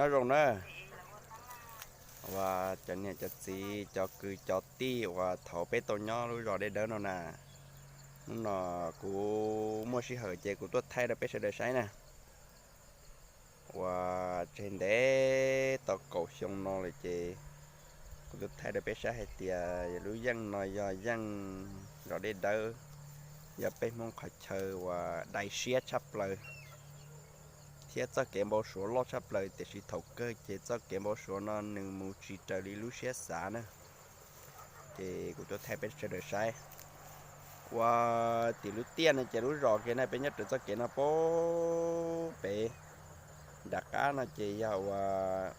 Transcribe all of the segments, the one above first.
Nyob zoo na, uas cov niam cov txiv cov kwv cov tij uas thaum peb tau nyob lub zos Dej Dawb no na, hnub no kuv muaj sij hawm ces kuv tuaj thaij rau peb sawv daws saib na. Uas tseg ntev tau kaum xyoo no lawm ces kuv tuaj thaij rau peb saib hais tias lub yeej no yog yeej zos Dej Dawb, yog peb Hmoob qhov chaw uas dai siab tshaj plaws thiab txoj kev npau suav loj tshaj plaws, tiam sis thaum kawg ces txoj kev npau suav no nws mus tsis raws li lub siab xav na. Ces kuv tuaj thaij peb sawv daws saib. Uas tim lub tiaj no ces lub zos kiag na peb nyob raws txoj kev no pem, nram qab no ces yog uas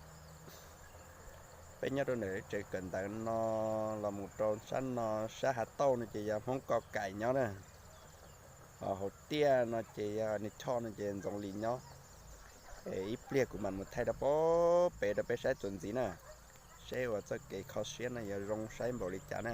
peb nyob rau ntawm tsev kawm ntawv no los mus rau sab no, sab hav tauj no ces yog Hmoob Koj Kaim nyob na. Ho hauv tiaj no ces yog nws choj no ces Ntxoov Lis nyob. Es ib pliag kuv mam mus thaij rau pem rau peb saib txuas ntxiv na, seb uas txoj kev kho siab no yuav zoo saib npaum li cas na.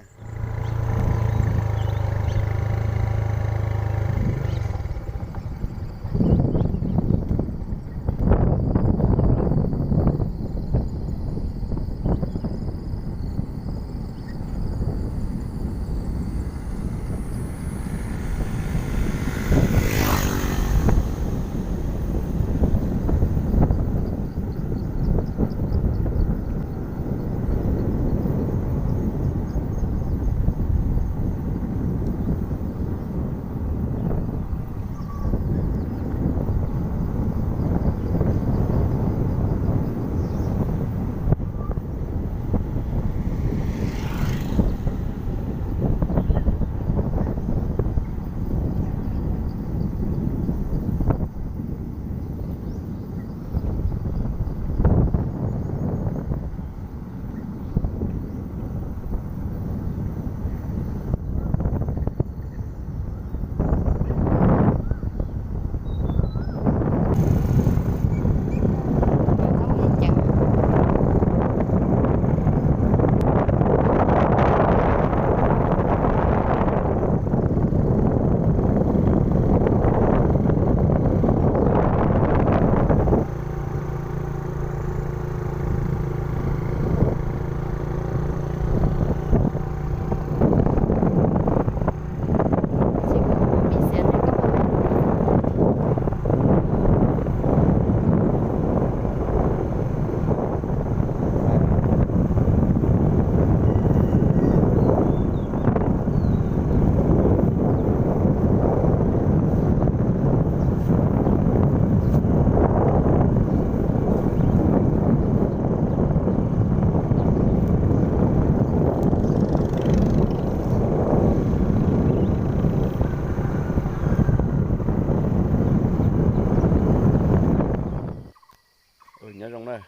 Nyob zoo na,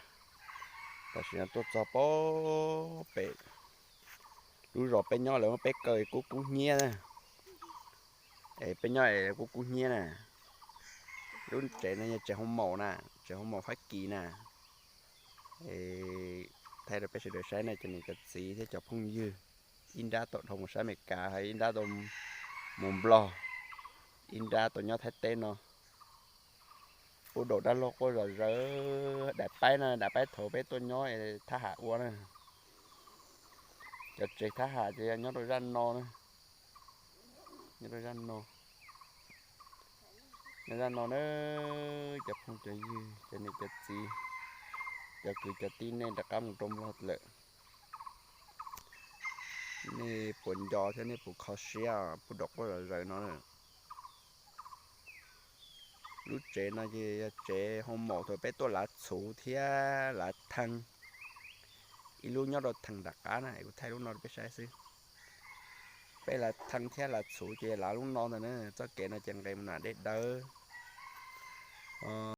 tam sim no tuaj txog pem lub zos peb nyob lawv muab peb kaw kub kub hnyiab na. Es peb nyob es kub kub hnyiab na. Lub tsev no yog tsev hoo maum na, tsev hoo maum Fab Kis na. Es thaij rau peb sawv daws saib na cov niam cov txiv thiab cov phooj ywg, ib nrab tau dhau mus sab Amelikas, ib nrab tau mus Nplog, ib nrab tau nyob Thaib teb no. Pub daum dab laug quaj zom zaws. Daim paib no daim paib thaum peb tuaj nyob es thab ham ua na. Cov tsev thab ham ces yog nyob rau zaj no na. Nyob rau zaj no, nyob zaj no na, cov phooj cov ywg, cov niam cov txiv, cov kwv cov tij, nej rov qab mus rau Nplog lawm, nej puas nco thiab nej puas kho siab pub daum quaj zom zaws no na? Lub tsev no ces yog tsev hoo maum thaum peb tuaj lav txhuv thiab lav theej. Ib lub nyob rau theem nram qab na, kuv thaij lub no rau peb saib xwb. Peb lav theej thiab lav txhuv ces lav lub no ntag na. Txoj kev no ces nqes mus nram Dej Dawb.